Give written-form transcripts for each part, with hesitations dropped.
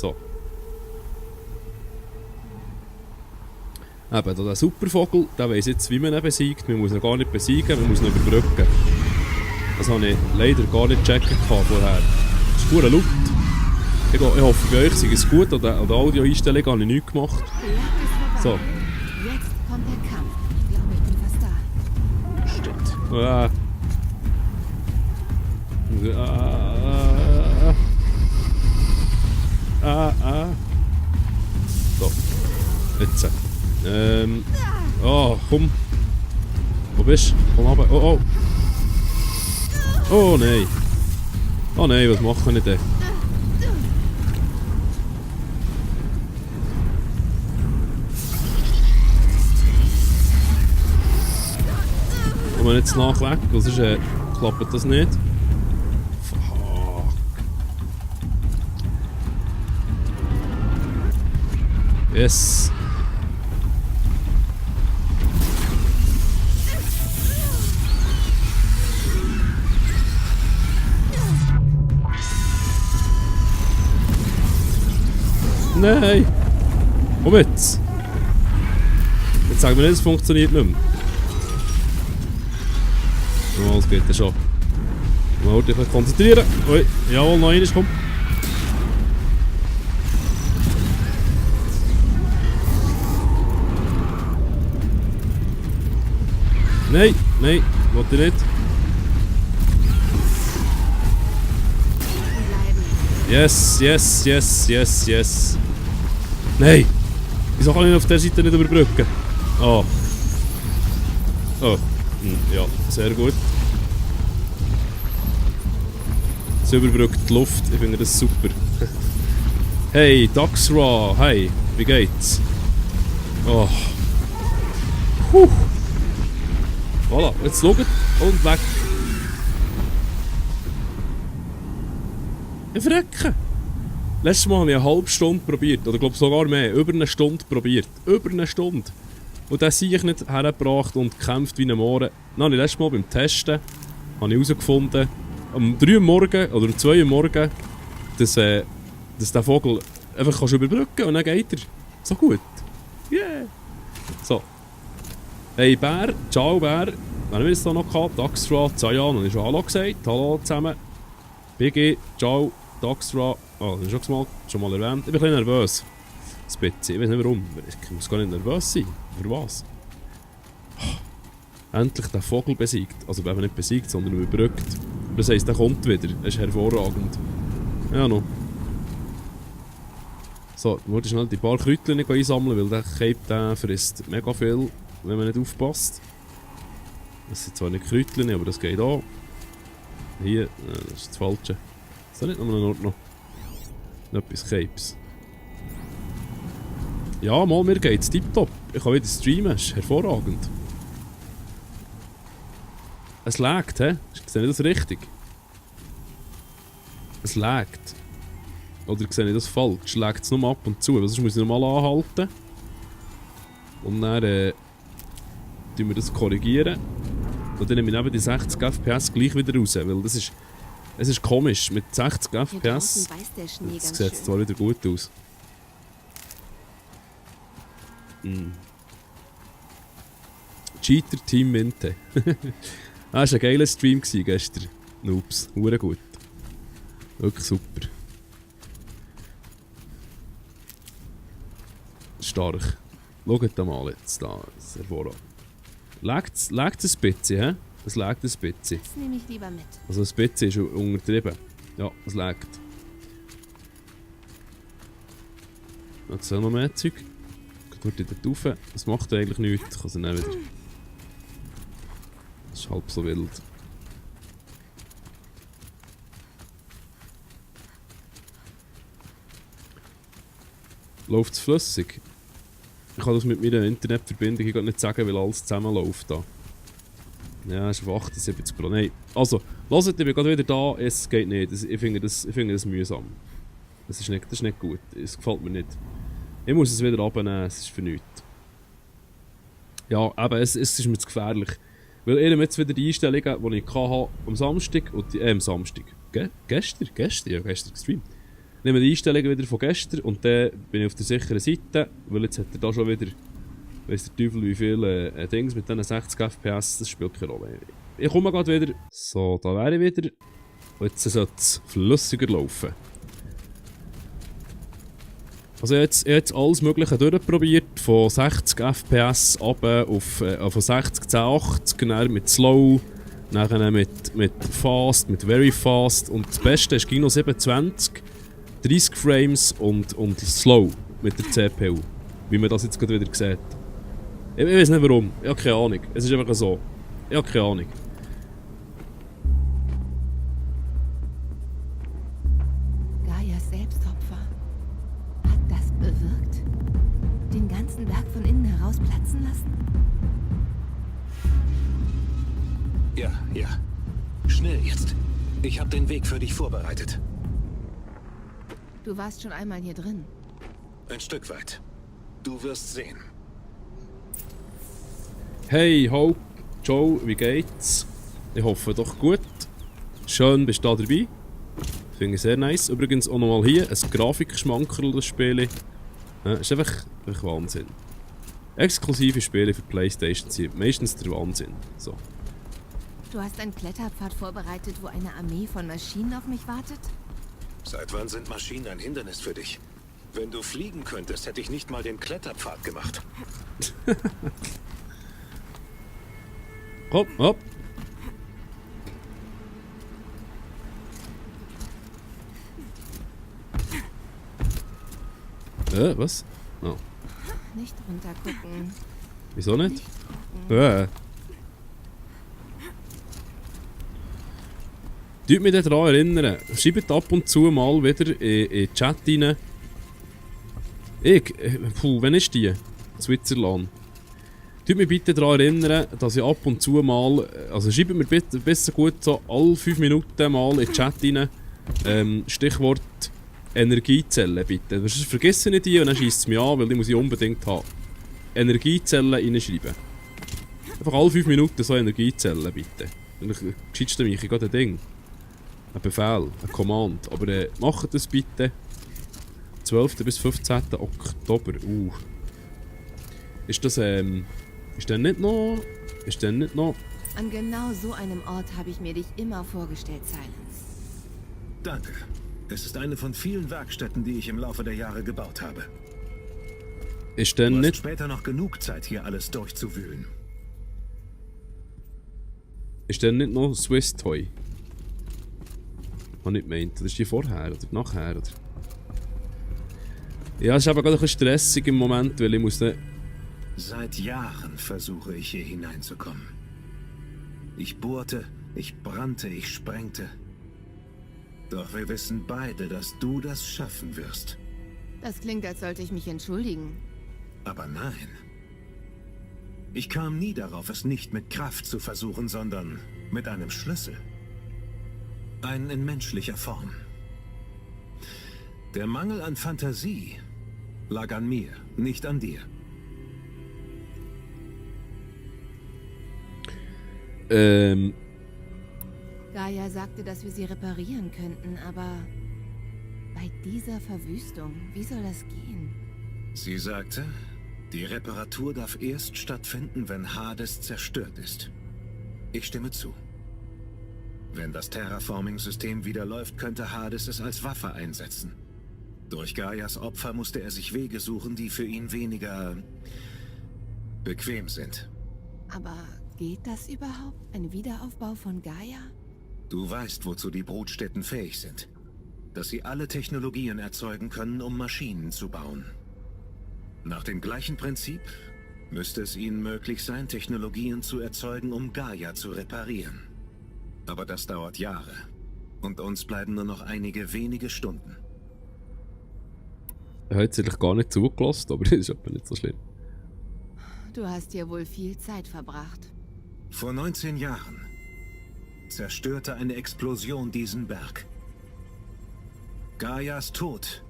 So. Eben, der Supervogel, der weiss jetzt, wie man ihn besiegt. Man muss ihn gar nicht besiegen, man muss ihn überbrücken. Das habe ich leider gar nicht gecheckt vorher. Das ist pure laut. Ich hoffe, bei euch sei es gut. An der Audio-Einstellung habe ich nichts gemacht. So. Jetzt kommt der Kampf. Ich glaube, ich bin fast da. Stimmt. So. Jetzt. Oh, komm. Wo bist du? Komm runter. Oh, oh. Oh nein. Oh nein, was machen wir denn? Kommen wir jetzt nach weg, sonst klappt das nicht. Fuck. Yes. Nein! Komm jetzt! Jetzt sagen wir nicht, es funktioniert nicht mehr. Oh, es geht ja schon. Mal dich konzentrieren. Ui, jawohl, noch eines, komm. Nein, nein, wollte ich nicht. Yes, yes, yes, yes, yes. Nein! Wieso kann ich auf der Seite nicht überbrücken? Oh. Oh. Ja, sehr gut. Es überbrückt die Luft, ich finde das super. Hey, Daxra, hey, wie geht's? Oh. Puh. Voilà, jetzt schaut und weg. Ein Frecken. Letztes Mal habe ich eine halbe Stunde probiert, oder glaube sogar mehr, über eine Stunde probiert. Über eine Stunde. Und den sehe ich nicht hergebracht und gekämpft wie ein Mohren. Dann habe ich letztes Mal beim Testen herausgefunden, um 3 Uhr morgen oder um 2 Uhr morgen, dass der Vogel einfach überbrücken kann und dann geht er. So gut. Yeah. So. Hey Bär, ciao Bär. Wen haben wir jetzt da noch gehabt? Daxra, Zayan, habe ich schon Hallo gesagt. Hallo zusammen. BG, ciao, Daxra. Oh, das ist schon mal erwähnt. Ich bin ein bisschen nervös. Ich weiß nicht warum. Ich muss gar nicht nervös sein. Für was? Oh, endlich den Vogel besiegt. Also eben nicht besiegt, sondern überbrückt. Das heisst, der kommt wieder. Das ist hervorragend. Ja, noch. So, dann wollte ich schnell die paar Kräutchen einsammeln, weil der Cape der frisst mega viel, wenn man nicht aufpasst. Das sind zwar nicht Kräutchen, aber das geht auch. Hier, das ist das Falsche. Ist das nicht noch ein Ort noch? Etwas Capes. Ja, mal, mir geht's tipptopp. Ich kann wieder streamen, das ist hervorragend. Es laggt, hä? Sehe ich das richtig? Es laggt. Oder sehe ich das falsch? Laggt es nur ab und zu, sonst muss ich nochmal anhalten. Und dann tun wir das korrigieren. Und dann nehme ich eben die 60 FPS gleich wieder raus, weil das ist... Es ist komisch, mit 60 FPS das sieht zwar wieder gut aus. Cheater Team Minte. Das war ein geiler Stream gestern. Noobs, hure gut. Wirklich super. Stark. Schaut mal jetzt da, das ist hervorragend. Legt es ein bisschen, hä? Es legt ein bisschen. Das nehme ich lieber mit. Also ein bisschen ist untertrieben. Ja, es legt. Jetzt noch mehr Zeug. Geht dort rauf. Das macht eigentlich nichts. Ich kann sie nicht wieder. Das ist halb so wild. Läuft es flüssig? Ich kann das mit meiner Internetverbindung nicht sagen, weil alles zusammenläuft da. Ja, es ist auf 78%. Nein. Also, hört, ich bin gerade wieder da, es geht nicht. Ich finde das mühsam. Das ist nicht gut. Es gefällt mir nicht. Ich muss es wieder abnehmen, es ist für nichts. Ja, aber es ist mir zu gefährlich. Weil ich jetzt wieder die Einstellungen, die ich hatte am Samstag und am Samstag. Gestern? Ja, gestern gestreamt. nehme die Einstellungen wieder von gestern und dann bin ich auf der sicheren Seite, weil jetzt hat er da schon wieder, weiss der Teufel wie viele Dings mit diesen 60 FPS, das spielt keine Rolle. Ich komme gerade wieder. So, da wäre ich wieder. Und jetzt sollte es flüssiger laufen. Also ich habe jetzt alles Mögliche durchprobiert, von 60 FPS runter auf von 60 1080, dann mit Slow, dann mit Fast, mit Very Fast und das Beste ist Kino 27, 30 Frames und Slow mit der CPU, wie man das jetzt gerade wieder sieht. Ich weiß nicht warum, ich habe keine Ahnung, es ist einfach so, ich habe keine Ahnung. Gaias Selbstopfer. Hat das bewirkt? Den ganzen Berg von innen heraus platzen lassen? Ja. Schnell jetzt. Ich habe den Weg für dich vorbereitet. Du warst schon einmal hier drin. Ein Stück weit. Du wirst sehen. Hey Hope, Joe, wie geht's? Ich hoffe doch gut. Schön, bist du da dabei. Finde ich sehr nice. Übrigens auch nochmal hier ein Grafikschmankerl, das Spiel. Ist einfach Wahnsinn. Exklusive Spiele für Playstation sind meistens der Wahnsinn. So. Du hast einen Kletterpfad vorbereitet, wo eine Armee von Maschinen auf mich wartet? Seit wann sind Maschinen ein Hindernis für dich? Wenn du fliegen könntest, hätte ich nicht mal den Kletterpfad gemacht. Hopp, hopp. Was? Oh. Nicht runtergucken. Wieso nicht? Nicht gucken. Tut mich daran erinnern. Schreibt ab und zu mal wieder in den Chat rein. Wann ist die? Switzerland. Tut mich bitte daran erinnern, dass ich ab und zu mal, also schreibt mir bitte besser gut so alle 5 Minuten mal in den Chat rein, Stichwort Energiezellen bitte. Sonst vergesse ich die und dann scheisst es mich an, weil die muss ich unbedingt haben. Energiezellen reinschreiben. Einfach alle 5 Minuten so Energiezellen bitte. Dann geschieht mich gerade ein Ding. Ein Befehl, ein Command. Aber macht das bitte. 12. bis 15. Oktober. Ist das, ist denn nicht noch... An genau so einem Ort habe ich mir dich immer vorgestellt, Silence. Danke. Es ist eine von vielen Werkstätten, die ich im Laufe der Jahre gebaut habe. Ist denn Du hast nicht... später noch genug Zeit, hier alles durchzuwühlen. Ist denn nicht noch Swiss Toy? Habe ich gemeint. Das ist die vorher oder nachher, oder? Ja, es ist aber gerade ein bisschen stressig im Moment, weil ich muss dann... Seit Jahren versuche ich hier hineinzukommen. Ich bohrte, ich brannte, ich sprengte. Doch wir wissen beide, dass du das schaffen wirst. Das klingt, als sollte ich mich entschuldigen. Aber nein. Ich kam nie darauf, es nicht mit Kraft zu versuchen, sondern mit einem Schlüssel. Einen in menschlicher Form. Der Mangel an Fantasie lag an mir, nicht an dir. Gaia sagte, dass wir sie reparieren könnten, aber bei dieser Verwüstung, wie soll das gehen? Sie sagte, die Reparatur darf erst stattfinden, wenn Hades zerstört ist. Ich stimme zu. Wenn das Terraforming-System wieder läuft, könnte Hades es als Waffe einsetzen. Durch Gaias Opfer musste er sich Wege suchen, die für ihn weniger bequem sind. Aber geht das überhaupt? Ein Wiederaufbau von Gaia? Du weißt, wozu die Brutstätten fähig sind. Dass sie alle Technologien erzeugen können, um Maschinen zu bauen. Nach dem gleichen Prinzip müsste es ihnen möglich sein, Technologien zu erzeugen, um Gaia zu reparieren. Aber das dauert Jahre. Und uns bleiben nur noch einige wenige Stunden. Er hat jetzt eigentlich gar nicht zugelassen, aber das ist aber nicht so schlimm. Du hast hier wohl viel Zeit verbracht. Vor 19 Jahren zerstörte eine Explosion diesen Berg. Gaias Tod,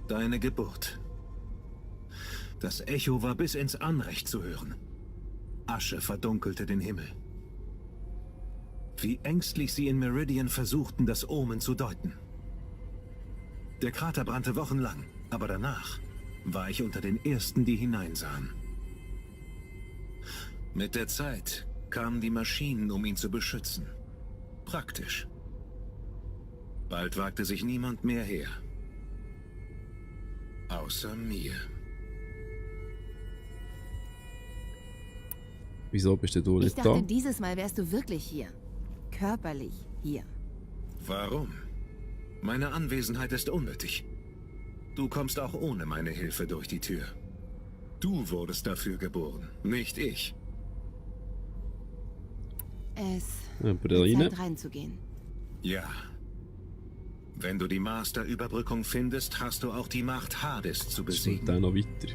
deine Geburt. Das Echo war bis ins Anrecht zu hören. Asche verdunkelte den Himmel. Wie ängstlich sie in Meridian versuchten, das Omen zu deuten. Der Krater brannte wochenlang, aber danach war ich unter den Ersten, die hineinsahen. Mit der Zeit kamen die Maschinen, um ihn zu beschützen. Praktisch. Bald wagte sich niemand mehr her. Außer mir. Wieso bist du Ich nicht dachte, da? dieses Mal wärst du wirklich hier. Körperlich hier. Warum? Meine Anwesenheit ist unnötig. Du kommst auch ohne meine Hilfe durch die Tür. Du wurdest dafür geboren, nicht ich. Es Ja, wird Brilline. Zeit reinzugehen. Ja. Wenn du die Master-Überbrückung findest, hast du auch die Macht, Hades zu Und besiegen. dann noch weiter.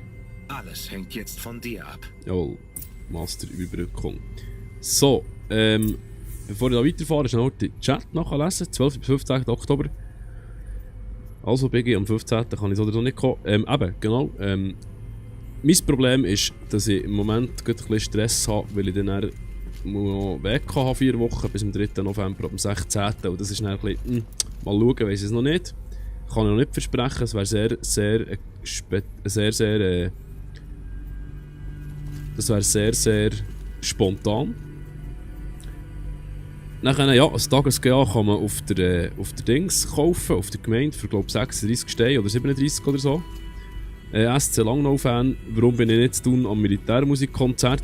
Alles hängt jetzt von dir ab. Jawohl. Master-Überbrückung. So, bevor ich da weiterfahre, ist noch den Chat nachlesen. 12. bis 15. Oktober. Also, BG, am 15. kann ich so oder so nicht kommen. Eben, genau. Mein Problem ist, dass ich im Moment gerade ein bisschen Stress habe, weil ich dann noch weg habe, 4 Wochen, bis am 3. November, am 16. Und das ist dann ein bisschen, mal schauen, weiss ich es noch nicht. Kann ich noch nicht versprechen, es wäre das wäre sehr spontan. Nachher, ja, ein Tages-GA kann man auf der Dings kaufen, auf der Gemeinde, für glaube 36 Steine oder 37 oder so. SC Langnau-Fan, warum bin ich nicht zu tun am Militärmusikkonzert?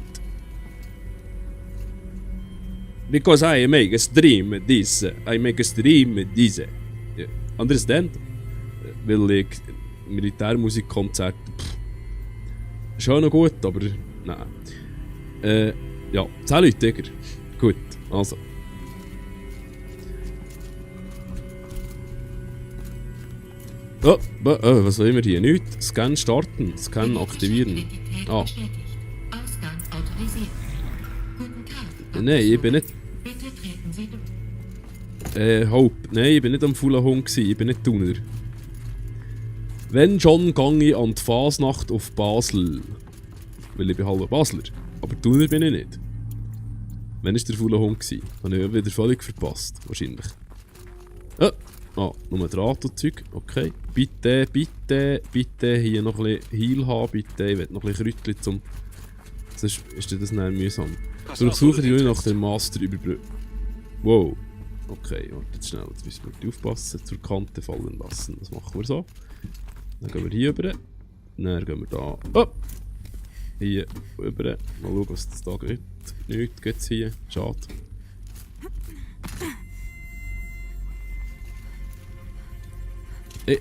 Because I make a stream with this. I make a stream with this. Yeah. Understand? Weil ich Militärmusikkonzert. Schon noch gut, aber nein. Ja, 10 Leute, Digga. Gut, also. Oh, was wollen wir hier? Nichts. Scan starten, Scan aktivieren. Ah. Ausgang autorisiert. Guten Tag. Nein, ich bin nicht. Bitte treten Sie durch. Hope. Nein, ich bin nicht am faulen Hund gewesen, ich bin nicht Tuner. Wenn schon, gang ich an die Fasnacht auf Basel. Weil ich bin halber Basler. Aber Tuner bin ich nicht. Wann war der faule Hund gewesen? Habe ich wieder völlig verpasst, wahrscheinlich. Nur Draht und Zeug. Okay. Bitte hier noch ein bisschen Heal haben, bitte. Ich will noch ein bisschen Kräutchen zum... Sonst ist das dann mühsam. Durchsuche die nach dem Master Überbrückung. Wow. Okay, warte jetzt schnell. Jetzt müssen wir wirklich aufpassen. Zur Kante fallen lassen. Das machen wir so. Dann gehen wir hier rüber. Dann gehen wir da. Oh! Hier rüber. Mal schauen, was das da gibt. Nichts gibt es hier. Schade.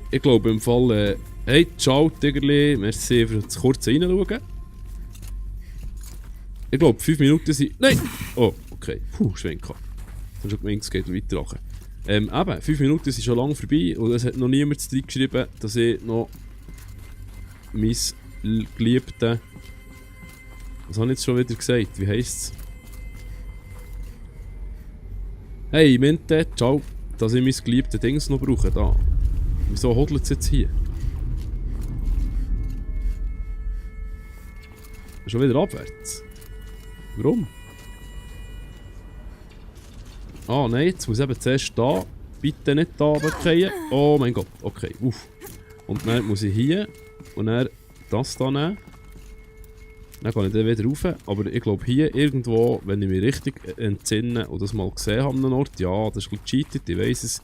Ich glaube im Fall... hey, ciao Tigerli. Merci für das kurze Reinschauen. Ich glaube 5 Minuten sind... Nein! Oh, okay. Schwenker. Ich habe schon gemeint, es geht weiter nachher. Eben, 5 Minuten sind schon lange vorbei und es hat noch niemand reingeschrieben, dass ich noch mein geliebte... Was habe ich jetzt schon wieder gesagt? Wie heisst es? Hey, Mente, ciao. Dass ich mein geliebte Dings noch brauche. Da. Wieso hodelt es jetzt hier? Schon wieder abwärts. Warum? Ah nein, jetzt muss eben zuerst da. Bitte nicht da runterfallen. Oh mein Gott, okay. Uff. Und dann muss ich hier und dann das da nehmen. Dann kann ich dann wieder rauf. Aber ich glaube hier irgendwo, wenn ich mich richtig entsinne und das mal gesehen habe an einem Ort, ja, das ist ein bisschen gecheatet, ich weiss es,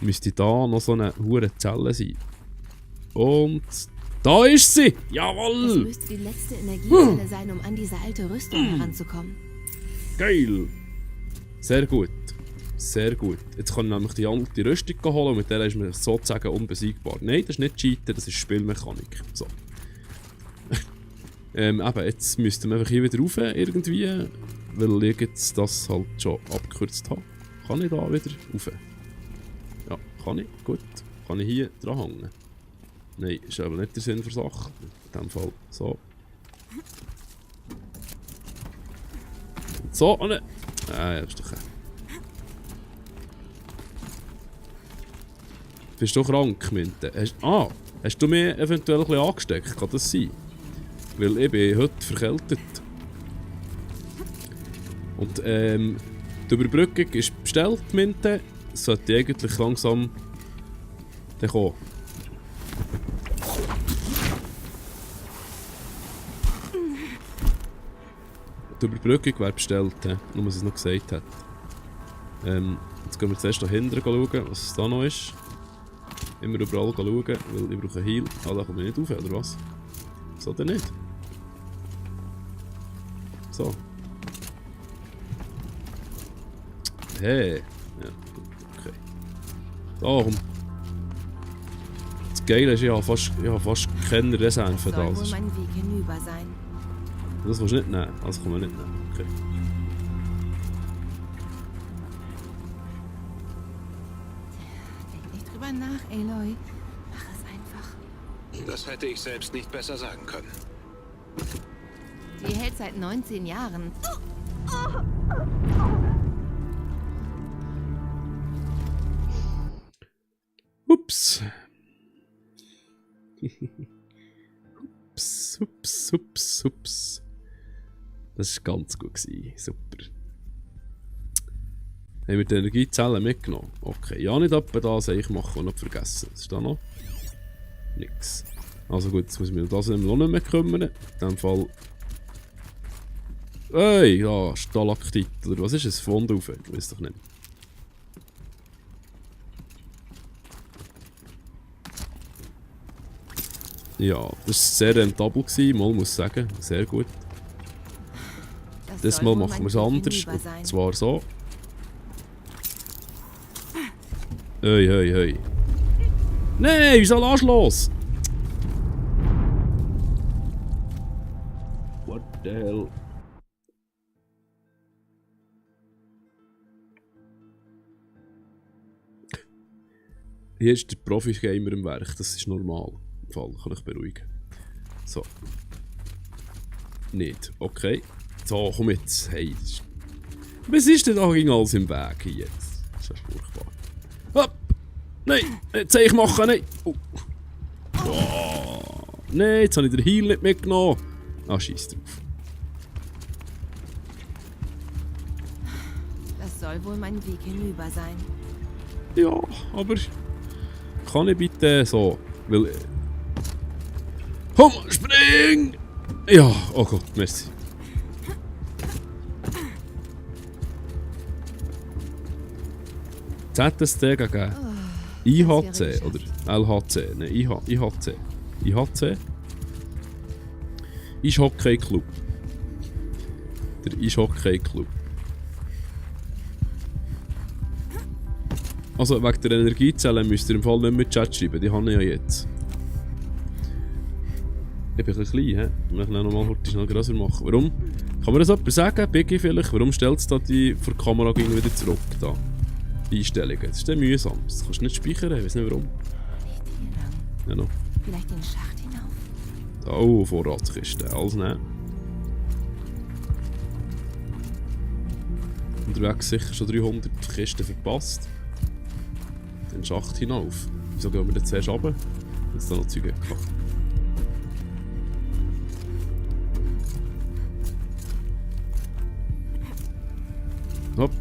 müsste da noch so eine hure Zelle sein. Und da ist sie! Das Jawohl! müsste die letzte Energiezelle sein, um an diese alte Rüstung heranzukommen. Geil! Sehr gut. Sehr gut. Jetzt kann ich nämlich die alte Rüstung holen und mit der ist man sozusagen unbesiegbar. Nein, das ist nicht Cheaten, das ist Spielmechanik. So. Eben, jetzt müssten wir einfach hier wieder rauf irgendwie, weil ich jetzt das halt schon abgekürzt habe. Kann ich da wieder rauf? Ja, kann ich. Gut. Kann ich hier dran hängen? Nein, ist aber nicht der Sinn der Sache. In dem Fall so. Und so, oh ne. Ja, ist doch... Bist du krank, Minte? Hast du mich eventuell ein bisschen angesteckt? Kann das sein? Weil ich bin heute verkältet. Und die Überbrückung ist bestellt, Minte. Es sollte eigentlich langsam kommen. die Überbrückung wäre bestellt, nur was es noch gesagt hat. Jetzt gehen wir zuerst nach hinten schauen, was es da noch ist. Immer überall schauen, weil ich brauche einen Heal. Ah, da komme ich nicht rauf, oder was? So denn nicht? So. Hey. Ja, gut, okay. Da, komm. Das Geile ist, ich habe fast keine Reserve Soll da. wohl Das mein Weg hinüber sein. willst du nicht nehmen? Also kann man nicht nehmen. Okay. Denk nicht drüber nach, Aloy. Mach es einfach. Das hätte ich selbst nicht besser sagen können. Die hält seit 19 Jahren. Ups. Ups. Das war ganz gut. Super. Haben wir die Energiezellen mitgenommen? Okay, ja nicht etwa das, ich mache noch vergessen. Was ist da noch? Nix. Also gut, jetzt muss ich mich um das nicht mehr kümmern. In dem Fall... Hey, ja, Stalaktit. Oder was ist es? Fond rauf? Ich weiß doch nicht. Ja, das war sehr rentabel, mal muss ich sagen. Sehr gut. Das Mal machen wir es anders. Und zwar so. Hey. Nein, wieso lass los? What the hell? Hier ist der Profi-Gamer im Werk, das ist normal. Im Fall, kann ich beruhigen. So. Nicht. Okay. So, komm jetzt. Hey. Was ist denn da gegen alles im Weg hier jetzt? Das ist ja furchtbar. Hopp! Nein! Nicht Zeichen machen! Nein! Oh. Oh. Nein, jetzt habe ich den Heal nicht mitgenommen. Ah, scheiß drauf. Das soll wohl mein Weg hinüber sein. Ja, aber... Kann ich bitte so... Weil... Komm, spring! Ja, oh Gott, merci. ZST gegen IHC oder LHC? Nein, IHC. IHC? Eishockey Club. Der Eishockey Club. Also wegen der Energiezellen müsst ihr im Fall nicht mit Chat schreiben, die habe ich ja jetzt. Ich bin ein bisschen klein, he? Ich noch mal schnell größer machen. Warum? Kann mir das jemand sagen? Biggie vielleicht? Warum stellt es da die vor der Kamera wieder zurück? Da? Die Einstellungen. Das ist dann mühsam. Das kannst du nicht speichern, ich weiß nicht warum. Nicht hier lang. Ja, noch. Vielleicht den Schacht hinauf. Oh, Vorratskiste. Alles nehmen. Unterwegs sicher schon 300 Kisten verpasst. Den Schacht hinauf. Wieso gehen wir jetzt zuerst runter? Wenn es da noch Züge gehabt. Hopp.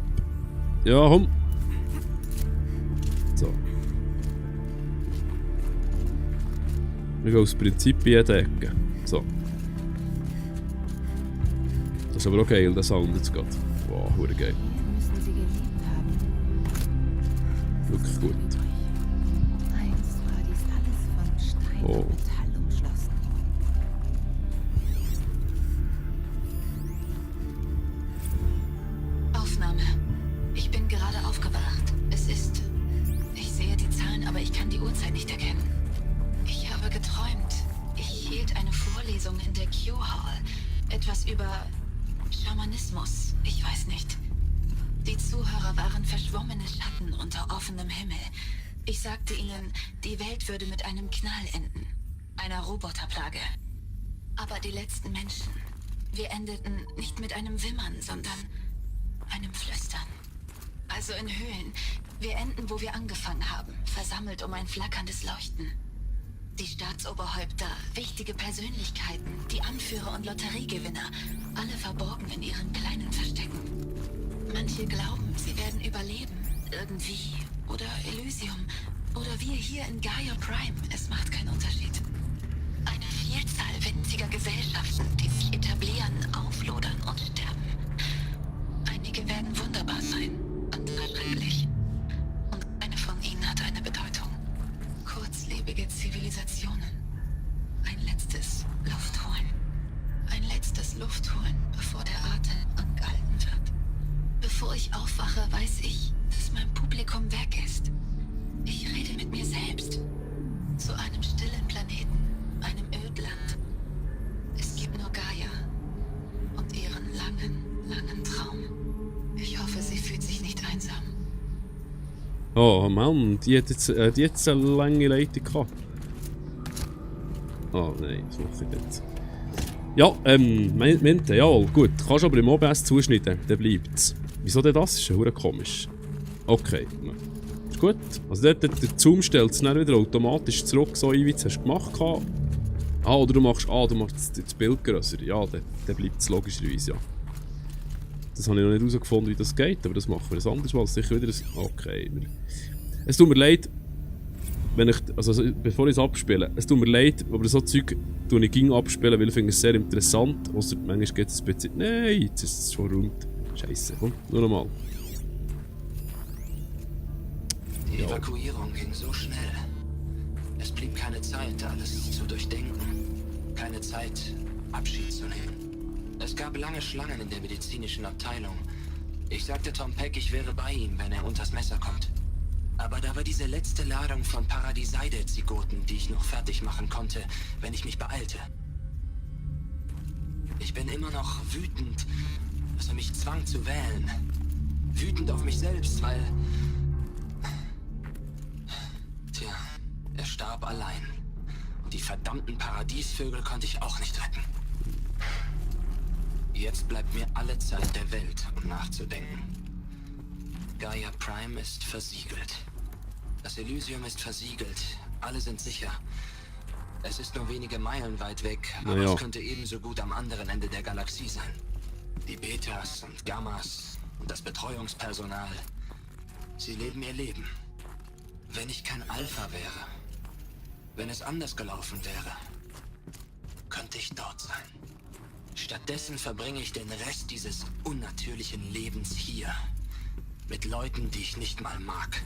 Ja, komm. So. Wir gehen aus Prinzip bei jeder Ecke. So. Das ist aber auch geil, der Sound jetzt gerade. Wow, hure geil. Hier müssen sie gelebt haben. Wirklich gut. Einst war dies alles von Stein Oh. und Metall umschlossen. Aufnahme. Ich bin gerade aufgewacht. Es ist... Ich sehe die Zahlen, aber ich kann die Uhrzeit nicht erkennen. Ich habe geträumt. Ich hielt eine Vorlesung in der Q-Hall. Etwas über Schamanismus. Ich weiß nicht. Die Zuhörer waren verschwommene Schatten unter offenem Himmel. Ich sagte ihnen, die Welt würde mit einem Knall enden. Einer Roboterplage. Aber die letzten Menschen, wir endeten nicht mit einem Wimmern, sondern einem Flüstern. Also in Höhlen. Wir enden, wo wir angefangen haben, versammelt um ein flackerndes Leuchten. Die Staatsoberhäupter, wichtige Persönlichkeiten, die Anführer und Lotteriegewinner, alle verborgen in ihren kleinen Verstecken. Manche glauben, sie werden überleben, irgendwie. Oder Elysium. Oder wir hier in Gaia Prime. Es macht keinen Unterschied. Eine Vielzahl winziger Gesellschaften, die sich etablieren, auflodern und sterben. ich aufwache, weiß ich, dass mein Publikum weg ist. Ich rede mit mir selbst. Zu einem stillen Planeten, einem Ödland. Es gibt nur Gaia und ihren langen, langen Traum. Ich hoffe, sie fühlt sich nicht einsam. Oh Mann, die hat jetzt eine lange Leitung gehabt. Oh nein, was mache ich jetzt? Ja, Mente, ja, gut. Kannst aber im OBS zuschneiden, dann bleibt's. Wieso denn das? Ist ja verdammt komisch. Okay, ist gut. Also der Zoom stellt es dann wieder automatisch zurück, so wie du es gemacht hast. Oder du machst das Bild grösser. Ja, dann bleibt es logischerweise, ja. Das habe ich noch nicht herausgefunden, wie das geht, aber das machen wir ein anderes Mal. Sicher wieder ein... Okay. Es tut mir leid, wenn ich... Also bevor ich es abspiele, es tut mir leid, aber so Zeug tue ich ging abspielen, weil ich finde es sehr interessant. Ausser manchmal geht es ein bisschen... Nein, jetzt ist es schon rund. Scheiße, komm, nur nochmal. Die Evakuierung ging so schnell. Es blieb keine Zeit, alles zu durchdenken. Keine Zeit, Abschied zu nehmen. Es gab lange Schlangen in der medizinischen Abteilung. Ich sagte Tom Peck, ich wäre bei ihm, wenn er unters Messer kommt. Aber da war diese letzte Ladung von Paradiseide-Zygoten, die ich noch fertig machen konnte, wenn ich mich beeilte. Ich bin immer noch wütend, dass er mich zwang zu wählen. Wütend auf mich selbst, weil... Tja, er starb allein. Und die verdammten Paradiesvögel konnte ich auch nicht retten. Jetzt bleibt mir alle Zeit der Welt, um nachzudenken. Gaia Prime ist versiegelt. Das Elysium ist versiegelt. Alle sind sicher. Es ist nur wenige Meilen weit weg, aber es könnte ebenso gut am anderen Ende der Galaxie sein. Die Betas und Gammas und das Betreuungspersonal. Sie leben ihr Leben. Wenn ich kein Alpha wäre, wenn es anders gelaufen wäre, könnte ich dort sein. Stattdessen verbringe ich den Rest dieses unnatürlichen Lebens hier. Mit Leuten, die ich nicht mal mag.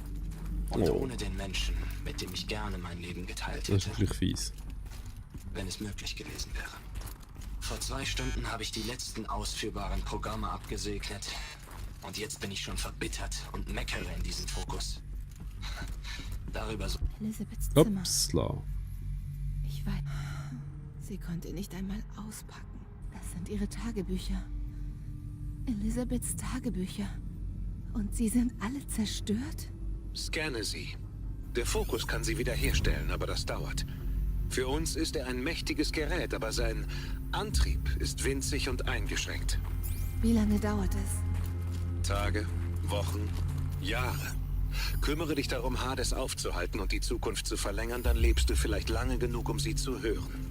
Und ohne den Menschen, mit dem ich gerne mein Leben geteilt hätte. Das ist wirklich fies. Wenn es möglich gewesen wäre. Vor 2 Stunden habe ich die letzten ausführbaren Programme abgesegnet. Und jetzt bin ich schon verbittert und meckere in diesem Fokus. Darüber so... Elisabeths Zimmer. Upsla. Ich weiß. Sie konnte nicht einmal auspacken. Das sind ihre Tagebücher. Elisabeths Tagebücher. Und sie sind alle zerstört? Scanne sie. Der Fokus kann sie wiederherstellen, aber das dauert. Für uns ist er ein mächtiges Gerät, aber sein Antrieb ist winzig und eingeschränkt. Wie lange dauert es? Tage, Wochen, Jahre. Kümmere dich darum, Hades aufzuhalten und die Zukunft zu verlängern, dann lebst du vielleicht lange genug, um sie zu hören.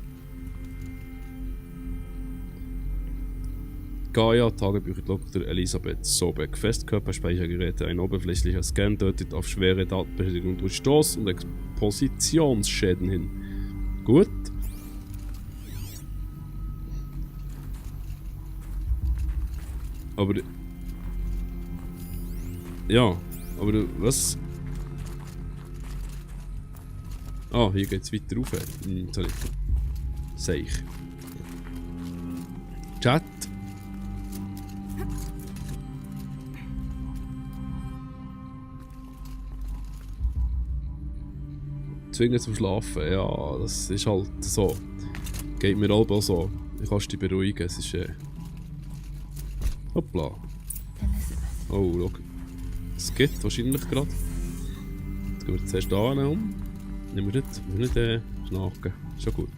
Gaia, Tagebücher Dr. Elisabeth Sobek, Festkörperspeichergeräte, ein oberflächlicher Scan deutet auf schwere Datenbeschädigung durch Stoß- und Expositionsschäden hin. Gut. Aber... Ja, aber was... Ah, hier geht's weiter rauf. Sorry. Seich. Chat. Zwingen zum Schlafen, ja, das ist halt so. Geht mir auch so. Ich kann dich beruhigen, es ist Hoppla. Oh, schau. Es geht wahrscheinlich gerade. Jetzt gehen wir zuerst hier um. Nehmen wir nicht schnaken. Ist schon gut.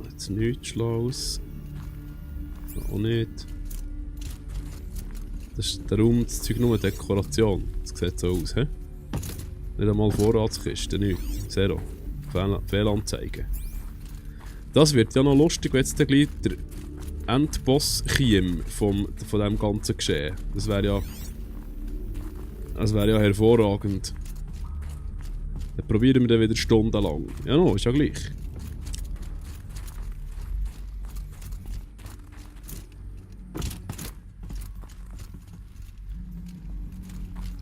Jetzt nichts Schlaues. Auch nicht. Das ist der Raum, das Zeug nur eine Dekoration. Das sieht so aus, hä? Nicht einmal Vorratskiste, nichts. Zero. Fehlanzeige. Das wird ja noch lustig, wenn jetzt gleich der Endboss käme von diesem ganzen Geschehen. Das wäre ja hervorragend. Dann probieren wir dann wieder stundenlang. Ja, no, ist ja gleich.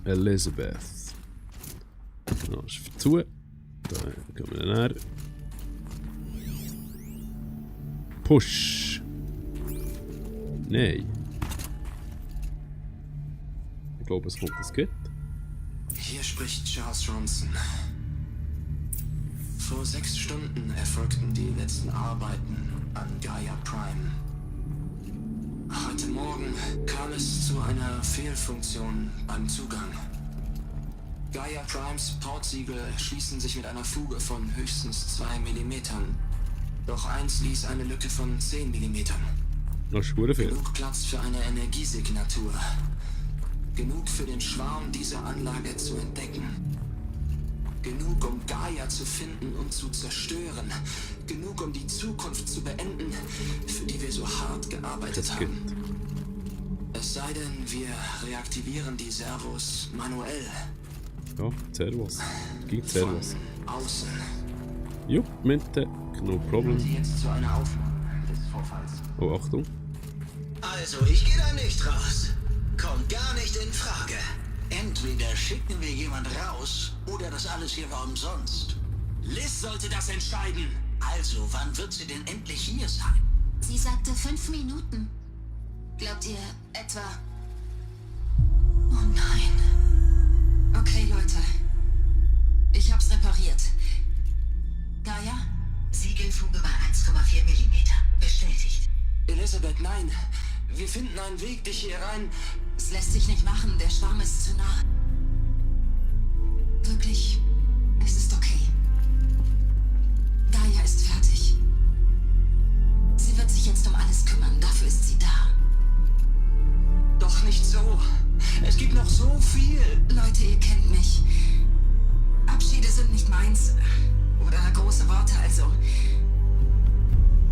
Elizabeth. Ja, ist zu. Da gehen wir dann her. Push. Nein. Ich glaube, es kommt das geht. Hier spricht Charles Ronson. Vor 6 Stunden erfolgten die letzten Arbeiten an Gaia Prime. Heute Morgen kam es zu einer Fehlfunktion beim Zugang. Gaia Primes Portsiegel schließen sich mit einer Fuge von höchstens 2 mm. Doch eins ließ eine Lücke von 10 mm. Das ist verdammt viel. Genug Platz für eine Energiesignatur. Genug für den Schwarm dieser Anlage zu entdecken. Genug, um Gaia zu finden und zu zerstören. Genug, um die Zukunft zu beenden, für die wir so hart gearbeitet Das geht. haben. Es sei denn, wir reaktivieren die Servos manuell. Ja, Servus. Gibt Servus. Von außen. Jupp, Mitte. No problem. Sie jetzt zu einer Aufnahme des Vorfalls. Oh, Achtung. Also, ich gehe da nicht raus. Kommt gar nicht in Frage. Entweder schicken wir jemand raus, oder das alles hier war umsonst. Liz sollte das entscheiden. Also, wann wird sie denn endlich hier sein? Sie sagte 5 Minuten. Glaubt ihr etwa... Oh nein. Okay, Leute. Ich hab's repariert. Gaia? Siegelfuge bei 1,4 mm. Bestätigt. Elisabeth, nein. Wir finden einen Weg, dich hier rein. Es lässt sich nicht machen. Der Schwarm ist zu nah. Wirklich. Es ist okay. Gaia ist fertig. Sie wird sich jetzt um alles kümmern. Dafür ist sie da. Doch nicht so. Es gibt noch so viel. Leute, ihr kennt mich. Abschiede sind nicht meins. Oder große Worte, also...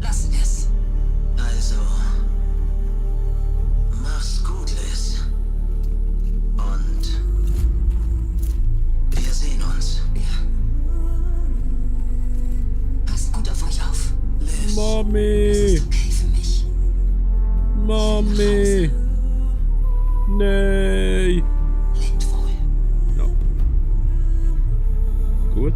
Lassen wir's. Also, mach's gut, Liz. Und wir sehen uns. Ja. Passt gut auf euch auf. Liz. Es Mami! ist okay für mich. Mami! Nein! Lebt wohl. Ja. Gut.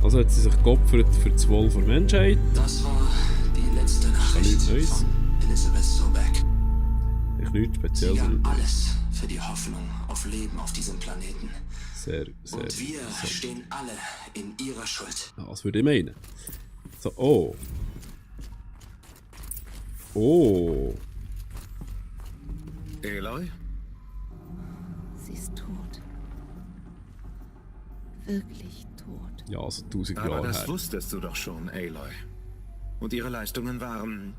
Also hat sie sich geopfert für das Wohl der Menschheit. Das war die letzte Nachricht nichts Neues. von Elizabeth Sobeck. Ich nichts Sie Spezielles. gab alles für die Hoffnung auf Leben auf diesem Planeten. Sehr, sehr. Und wir sehr. stehen alle in ihrer Schuld. Ja, was würde ich meinen? So, oh. Oh. Aloy? Sie ist tot. Wirklich tot. Ja, also 1000 Aber Jahre das her. wusstest du doch schon, Aloy. Und ihre Leistungen waren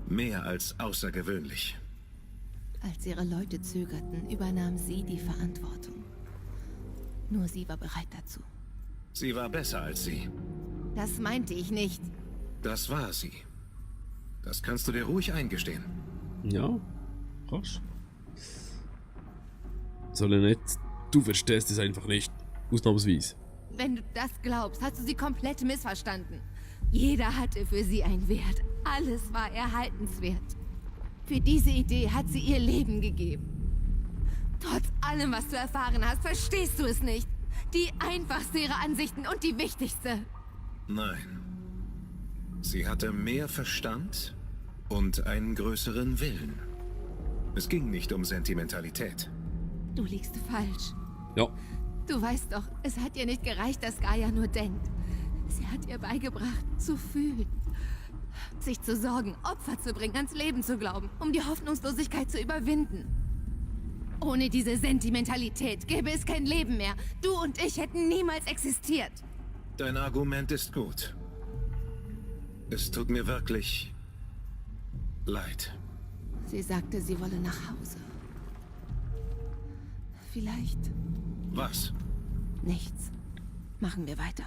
mehr als außergewöhnlich. Als ihre Leute zögerten, übernahm sie die Verantwortung. Nur sie war bereit dazu. Sie war besser als sie. Das meinte ich nicht. Das war sie. Das kannst du dir ruhig eingestehen. Ja, krass. Soll er nicht. Du verstehst es einfach nicht. Ausnahmsweise. Wenn du das glaubst, hast du sie komplett missverstanden. Jeder hatte für sie einen Wert. Alles war erhaltenswert. Für diese Idee hat sie ihr Leben gegeben. Trotz allem, was du erfahren hast, verstehst du es nicht. Die einfachste ihrer Ansichten und die wichtigste. Nein. Sie hatte mehr Verstand und einen größeren Willen. Es ging nicht um Sentimentalität. Du liegst falsch. Ja. Du weißt doch, es hat ihr nicht gereicht, dass Gaia nur denkt. Sie hat ihr beigebracht, zu fühlen. Sich zu sorgen, Opfer zu bringen, ans Leben zu glauben, um die Hoffnungslosigkeit zu überwinden. Ohne diese Sentimentalität gäbe es kein Leben mehr. Du und ich hätten niemals existiert. Dein Argument ist gut. Es tut mir wirklich leid. Sie sagte, sie wolle nach Hause. Vielleicht Was? nichts. Machen wir weiter.